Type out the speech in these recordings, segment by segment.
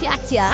ចាចា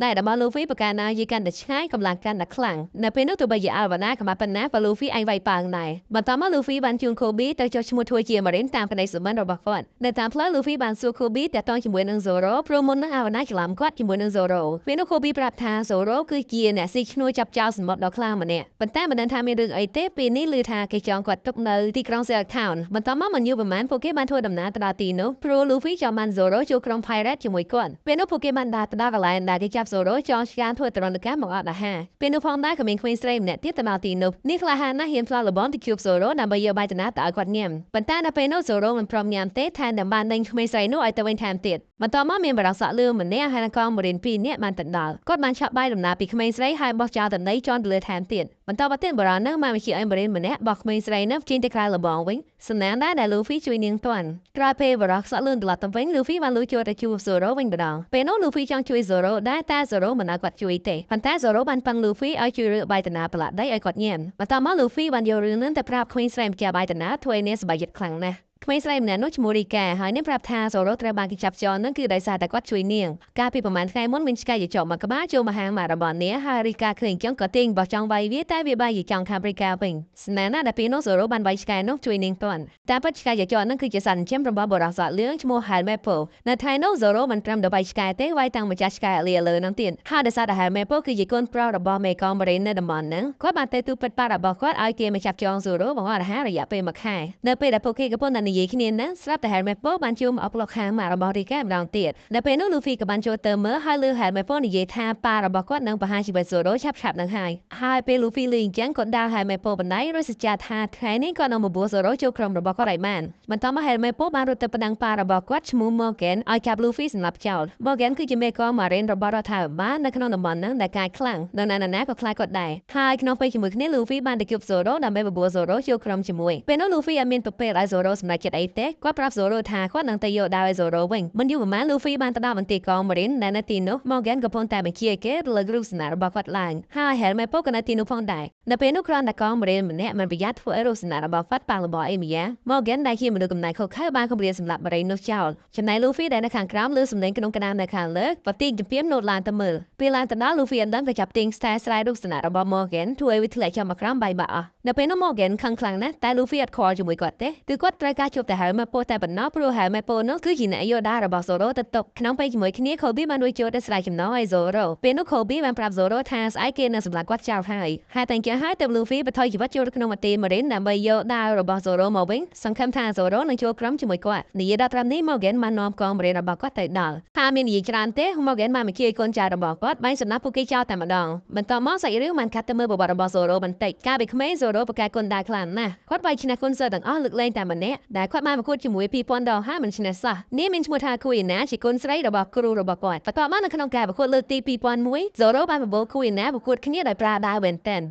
ដែលដល់ Luffy ប្រកាសណាយីកាន់តែឆ្ងាយកម្លាំងកាន់តែខ្លាំងនៅពេលនោះទោះបីជាអាល់វ៉ាណាក៏មកប៉ុណ្ណាក៏ Luffy ឯងវាយប៉ាងដែរបន្តមក Luffy បានជួន Kobe ទៅចុះឈ្មោះធ្វើជា Marine តាមក្តីសុបិនរបស់គាត់នៅតាមផ្លូវ Luffy បានសួរ Kobe តាក់ទងជាមួយនឹង Zoro ព្រោះមុននឹងអាល់វ៉ាណាច្រឡំគាត់ជាមួយនឹង Zoro ពេលនោះ Kobe ប្រាប់ថា Zoro គឺជាអ្នកស៊ីឈ្នួលចាប់ចោលសមុទ្រដ៏ខ្លាំងម្នាក់ប៉ុន្តែមិនដឹងថាមានរឿងអីទេពេលនេះឮថាគេចងគាត់ទុកនៅទីក្រុង Shell Town បន្តមកមិនយូរប្រហែលពួកគេបានធ្វើដំណើរទៅដល់ទីនោះព្រោះ Luffy ចង់បាន Zoro ចូលក្រុម Pirate ជាមួយគាត់ពេលនោះពួកគេបានដើរទៅដល់កន្លែងដែលគេចាប់ Zoro ចងឆ្កាងធ្វើទរណកម្មមកអត់អាហារពេលនោះផងដែរក៏មានក្មេងស្រីម្នាក់ទៀតទៅដល់ទីនោះនេះក្លាហានណាស់ហ៊ានផ្លោះលបងទៅជួប Zoro ដើម្បីយកបាយតំណាទៅឲ្យគាត់ញ៉ាំប៉ុន្តែនៅពេលនោះ Zoro មិនព្រមញ៉ាំទេថែមទាំងបានដេញក្មេងស្រីនោះឲ្យទៅវិញថែមទៀតបន្តមកមានបរិស័កលឿងម្នាក់ហើយនឹងកងមរិន2នាក់បានទៅដល់គាត់បានឆាប់បាយដំណើរពីក្មេងស្រីហើយបោះចោលតំណៃជន់ទៅលើថែមទៀតបន្តមកទៀតបរិសនឹងបានបញ្ជាឲ្យមរិនម្នាក់បោះក្មេងស្រីនោះចេញទៅក្រៅលបងវិញសំណាងដែរដែល Luffy ជួយនាងទាន់ក្រោយពេលបរិស័កលឿងត្រឡប់ទៅវិញ Luffy បានលួចចូលទៅជួប Zoro វិញម្ដងពេលនោះ Luffy ចង់ជួយ Zoro ដែរតែ Zoro មិនឲ្យគាត់ជួយទេប៉ុន្តែ Zoro បានប៉ឹង Luffy ឲ្យជួយរើបាយតំណាប្រឡាក់ដីឲ្យគាត់ញ៉ាំបន្តមក Luffy បានយករឿងនឹងទៅប្រាប់ក្មេងស្រីម្ចាស់បាយតំណាធ្វើឲ្យនាងសប្បាយចិត្តខ្លាំងណាស់ក្មេងស្រីម្នាក់នោះឈ្មោះរីកាហើយនាងប្រាប់ថា Zoro ត្រូវបានគេចាប់ចងនឹងគឺដោយសារតែគាត់ជួយនាងកាលពីប្រហែលថ្ងៃមុនមានឆ្កែជាចុកមកក្បាលចូលមកហាងម៉ារបស់នាងហើយរីកាឃើញអញ្ចឹងក៏ទាញបោះចង់វាយវាតែវាបែរជាចង់ខាំរីកាវិញស្នេហ៍ណាស់ដែលពេលនោះ Zoro បានវាយឆ្កែនោះជួយនាងទាន់តាមពិតឆ្កែជាចុកនឹងគឺជាសត្វចិញ្ចឹមរបស់បុរសសក់លឿងឈ្មោះ Helmeppo នៅថ្ងៃនោះ Zoro មិនត្រឹមតែវាយឆ្កែទេវាយតាំងម្ចាស់ឆ្កែលីលើនឹងទៀតហើយដោយសារតែ Helmeppo គឺជាកូនប្រុសរបស់មេកង Marine នៅតំបន់ហ្នឹងគាត់បានទៅទូពិតប៉ារបស់គាត់ឲ្យគេមកចាប់ចង Zoro បង្អត់អាហាររយៈពេល1ខែនៅពេលដែលពួកគេកំពុងតែនិយាយគ្នាហ្នឹងស្រាប់តែ Helmeppo បានជួមអុកឡុកខាងម៉ារបស់រីកាម្ដងទៀតនៅពេលនោះ Luffy ក៏បានចូលទៅមើលហើយលើ Helmeppo និយាយថាប៉ារបស់គាត់នឹងប្រហារជីវិត Zoro ឆាប់ៗនឹងហើយហើយពេល Luffy លឺអញ្ចឹងគាត់ដើរ Helmeppo បណ្ដៃរួចសច្ចាថាថ្ងៃនេះគាត់នឹងបបួល Zoro ចូលក្រុមរបស់គាត់ឲ្យបានបន្តមក Helmeppo បានរត់ទៅប្តឹងប៉ារបស់គាត់ឈ្មោះ Morgan ឲ្យចាប់ Luffy សម្លាប់ចោល Morgan គឺជាមេកង Marine របស់រដ្ឋាភិបាលនៅក្នុងតំបន់ហ្នឹងដែលកាយខ្លាំងដល់ណាក៏ខ្លាចគាត់ដែរហើយក្នុងពេលជាមួយគ្នា Luffy បានទៅជួប Zoro ដើម្បីបបួល Zoro ចូលក្រុមជាមួយពេលនោះ Luffy អត់មានប្រពេលឲ្យ Zoro សម្រេចចិត្តអីទេគាត់ប្រាប់ Zoro ថាគាត់នឹងទៅយកដាវឲ្យ Zoro វិញមិនយូរប៉ុន្មាន Luffy បានទៅដល់មន្ទីរកង Marine ដែលនៅទីនោះ Morgan កំពុងតែបញ្ជាឲ្យគេលើករូបសំណាករបស់គាត់ឡើងហើយ Helmeppo ក៏នៅទីនោះផងដែរនៅពេលនោះគ្រាន់តែកង Marine ម្នាក់មិនប្រយ័ត្នធ្វើឲ្យរូបសំណាករបស់គាត់ប៉ះរបអីម្យ៉ាង Morgan ដែលជាមនុស្សកំណែខុសខើបានគំរាមសម្លាប់ Marine នោះចោលចំណែក Luffy ដែលនៅខាងក្រោមលើសំឡេងក្នុងក្តារនៅខាងលើក៏ទាញជំពាមលោតឡើងទៅមើលពេលឡើងទៅដល់ Luffy អណ្ដឹងក៏ចាប់ទាញខ្សែស្រែរូបសំណាករបស់ Morgan ធ្វើឲ្យវាធ្លាក់ចុះមកក្រោមបែកបាក់អស់នៅពេលនោះ Morgan ខឹងខ្លាំងណាស់តែ Luffy អត់ខ្វល់ជាមួយគាត់ទេគឺគាត់ត្រូវការជួបតែ Helmeppo តែប៉ុណ្ណោះព្រោះ Helmeppo នោះគឺជាអ្នកយកដាវរបស់ Zoro ទៅទុកក្នុងពេលជាមួយគ្នា Kobe បានរួចចូលទៅស្រែកចំណងឲ្យ Zoro ពេលនោះ Kobe បានប្រាប់ Zoro ថាស្អែកគេនឹងសម្លាប់គាត់ចោលហើយហើយតែអញ្ចឹងហើយទើប Luffy បន្ថយជីវិតចូលក្នុងមន្ទីរ Marine ដើម្បីយកដាវរបស់ Zoro មកវិញសង្ឃឹមថា Zoro នឹងចូលក្រុមជាមួយគាត់និយាយដល់ត្រឹមនេះ Morgan បាននាំកង Marine របស់គាត់ទៅដល់ថាមាននិយាយច្រើនទេ Morgan បានបញ្ជាឲ្យកូនចៅរបស់គាត់បាញ់សំណាក់ពួកគេចោលតែម្ដងបន្តមកសាច់រឿងបានកាត់ទៅមើលប្រវត្តិរបស់ Zoro បន្តិចកាលពីក្មេង Zoro ប្រកែកគុណដាវខ្លាំងណាស់គាត់វាយឈ្នះគុណសើទាំងអស់លើកលែងតែម្នាក់ដែលគាត់បានប្រកួតជាមួយ2000ដងហើយមិនឈ្នះសោះនេះមានឈ្មោះថា Kuina ជាគុណស្រីរបស់គ្រូរបស់គាត់បន្ទាប់មកនៅក្នុងការប្រកួតលើកទី2001 Zoro បានបបួល Kuina ប្រកួតគ្នាដោយប្រើដាវ Benten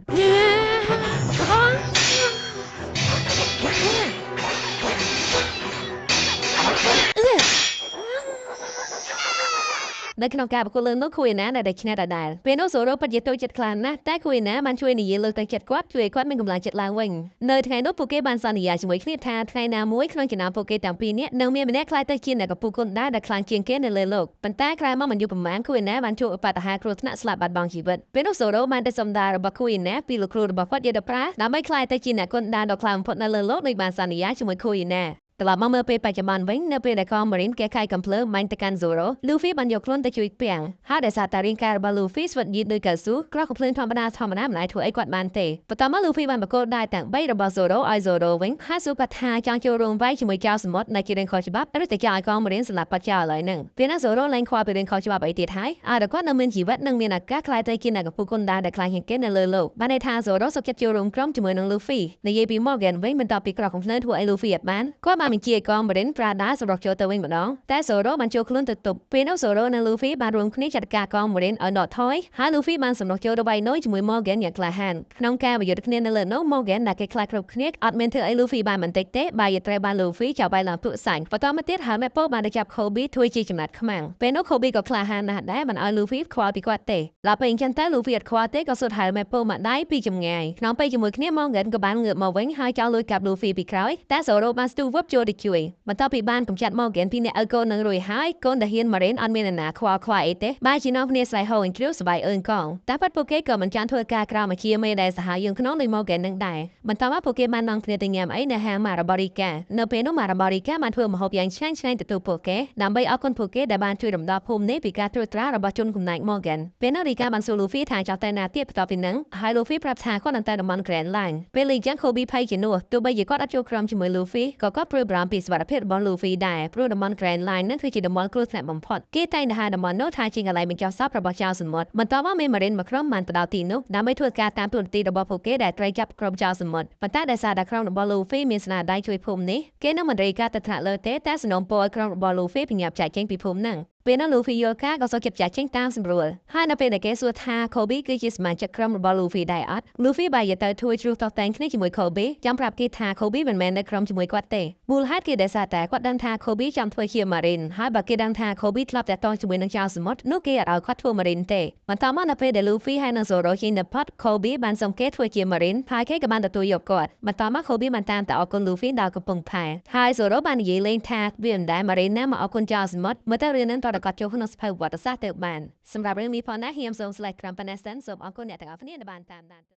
នៅក្នុងការប្រកួតលើកនោះ Kuina នៅតែឈ្នះដដែលពេលនោះ Zoro ពិតជាតូចចិត្តខ្លាំងណាស់តែ Kuina បានជួយនិយាយលើកទឹកចិត្តគាត់ជួយឲ្យគាត់មានកម្លាំងចិត្តឡើងវិញនៅថ្ងៃនោះពួកគេបានសន្យាជាមួយគ្នាថាថ្ងៃណាមួយក្នុងចំណោមពួកគេទាំងពីរនាក់នឹងមានម្នាក់ក្លាយទៅជាអ្នកកំពូលគុណដាវដែលខ្លាំងជាងគេនៅលើលោកប៉ុន្តែក្រោយមកមិនយូរប៉ុន្មាន Kuina បានជួបឧបទ្ទវគ្រោះថ្នាក់ស្លាប់បាត់បង់ជីវិតពេលនោះ Zoro បានទៅសុំដាវរបស់ Kuina ពីលោកគ្រូរបស់គាត់យកទៅប្រើដើម្បីក្លាយទៅជាអ្នកគុណដាវដ៏ខ្លាំងបំផុតនៅលើលោកដោយបានសន្យាជាមួយ Kuina ត្រឡប់មកមើលពេលបច្ចុប្បន្នវិញនៅពេលដែលកង Marine គេខៃកំភ្លើងបាញ់ទៅកាន់ Zoro Luffy បានយកខ្លួនទៅជួយពាំងហើយដោយសារតែរាងកាយរបស់ Luffy ស្វិតយឺតដូចកៅស៊ូក្រោះកំភ្លើងធម្មតាមិនអាចធ្វើអីគាត់បានទេបន្ទាប់មក Luffy បានបកគោដាវទាំង3របស់ Zoro ឲ្យ Zoro វិញហើយស៊ូគាត់ថាចង់ចូលរួមវាយជាមួយចៅសមុទ្រនៅជារឿងខុសច្បាប់ឬតែចង់ឲ្យកង Marine សម្លាប់គាត់ចោលឥឡូវហ្នឹងពេលนั้น Zoro លែងខ្វល់ពីរឿងខុសច្បាប់អីទៀតហើយឲ្យតែគាត់នៅមានជីវិតនិងមានឱកាសក្លាយទៅជាអ្នកកំពូលគុណដាវដែលខ្លាំងជាងគេនៅលើលោកបានន័យថា Zoro សុខចិត្តចូលរួមក្រុមជាមួយនឹង Luffy និយាយពី Morgan វិញបន្ទាប់ពីក្រោះកំភ្លើងធ្វើឲ្យ Luffy អត់បានគាត់ បានបញ្ជាឲ្យកង Marine ប្រើដាវសម្រុកចូលទៅវិញម្ដងតែ Zoro បានចូលខ្លួនទៅទប់ពេលនោះ Zoro និង Luffy បានរួមគ្នាចាត់ការកង Marine ឲ្យដកថយហើយ Luffy បានសម្រុកចូលទៅវាយនុយជាមួយ Morgan យ៉ាងក្លាហានក្នុងការប្រយុទ្ធគ្នានៅលើនោះ Morgan ដែលគេខ្លាចគ្រប់គ្នាអត់មានធ្វើអី Luffy បានបន្តិចទេបែរជាត្រូវបាន Luffy ចាប់វាយឡើងពួកសាញ់បន្តមកទៀត Helmeppo បានទៅចាប់ Kobe ធ្វើជាចំណាត់ខ្មាំងពេលនោះ Kobe ក៏ក្លាហានណាស់ដែរមិនឲ្យ Luffy ខ្វល់ពីគាត់ទេដល់ពេលអញ្ចឹងទៅ Luffy អត់ខ្វល់ទេក៏សុទ្ធ Helmeppo មកដៃពីចម្ងាយក្នុងពេលជាមួយគ្នា Morgan ក៏បានងើបមកវិញហើយចោលលួចកាប់ Luffy ពីក្រោយតែ Zoro បានស្ទុះវឹបចូលទៅជួយបន្ទាប់ពីបានកម្ចាត់ Morgan ពីអ្នកឪកូននឹងរួចហើយកូនតាហ៊ាន Marine អត់មាននរណាខ្វល់ខ្វាយអីទេបែរជានាំគ្នាស្រែកហូអញ្ជ្រាវសប្បាយអើយកងតែប៉ាត់ពួកគេក៏មិនចាំធ្វើការក្រោមមកជាមេដែលសាហាវយើងក្នុងដូច Morgan នឹងដែរបន្តមកពួកគេបាននាំគ្នាទៅញ៉ាំអីនៅហាង Maraborica នៅពេលនោះ Maraborica បានធ្វើម្ហូបយ៉ាងឆ្ងាញ់ឆ្ងាញ់ទទួលពួកគេដើម្បីអរគុណពួកគេដែលបានជួយរំដោះភូមិនេះពីការត្រួតត្រារបស់ជនកំណាច Morgan ពេលនោះ Rika បានសួរ Luffy ថាចង់ទៅណាទៀតបន្ទាប់ពីនឹងហើយ Luffy ប្រាប់ថាគាត់នឹងទៅតំបន់ Grand Line ពេលលីចឹង Kobe ភ័យជានោះទោះបីជាគាត់អត់ចូលក្រុមជាមួយ Luffy ក៏គាត់ព្រួយបារម្ភពីសុវត្ថិភាពរបស់ Luffy ដែរព្រោះតំបន់ Grand Line នឹងគឺជាតំបន់គ្រោះថ្នាក់បំផុតគេតែងតែហៅតំបន់នោះថាជាកន្លែងបញ្ចុះសពរបស់ចៅសមុទ្របន្ទាប់មកមាន Marine មួយក្រុមបានទៅដល់ទីនោះដើម្បីធ្វើការតាមទូនាទីរបស់ពួកគេដែលត្រូវចាប់ក្រុមចៅសមុទ្រប៉ុន្តែដោយសារតែក្រុមរបស់ Luffy មានស្នាដៃជួយភូមិនេះគេនឹងមិនរាយការណ៍ទៅថ្នាក់លើទេតែសំណូមពរឲ្យក្រុមរបស់ Luffy ប្រញាប់ចាកចេញពីភូមិហ្នឹងពេលនោះ Luffy យល់ការក៏សុខចិត្តចាកចេញតាមសម្រួលហើយនៅពេលដែលគេសួរថា Kobe គឺជាសមាជិកក្រុមរបស់ Luffy ដែរអត់ Luffy បែរជាទៅធ្វើជ្រុះតតែងគ្នាជាមួយ Kobe ចាំប្រាប់គេថា Kobe មិនមែននៅក្រុមជាមួយគាត់ទេមូលហេតុគឺដោយសារតែគាត់ដឹងថា Kobe ចង់ធ្វើជា Marine ហើយបើគេដឹងថា Kobe ធ្លាប់តាក់ទងជាមួយនឹងចៅសមុទ្រនោះគេអត់ឲ្យគាត់ធ្វើ Marine ទេបន្តមកនៅពេលដែល Luffy ហើយនិង Zoro ចេញទៅផុត Kobe បានសុំគេធ្វើជា Marine ហើយគេក៏បានទទួលយកគាត់បន្តមក Kobe បានតាមទៅអរគុណ Luffy ដល់កំពង់ផែហើយ Zoro បាននិយាយលេងថាវាមិនដែល Marine ណាមកអរគុណចៅសមុទ្រមើលទៅរឿងហ្នឹងតើគាត់ចូលក្នុងសភៅប្រវត្តិសាស្ត្រទៅបានសម្រាប់រឿងនេះផងណាខ្ញុំសូម select ក្រុមប៉ុណ្ណេះសិនសូមអរគុណអ្នកទាំងអស់គ្នាដែលបានតាមដាន។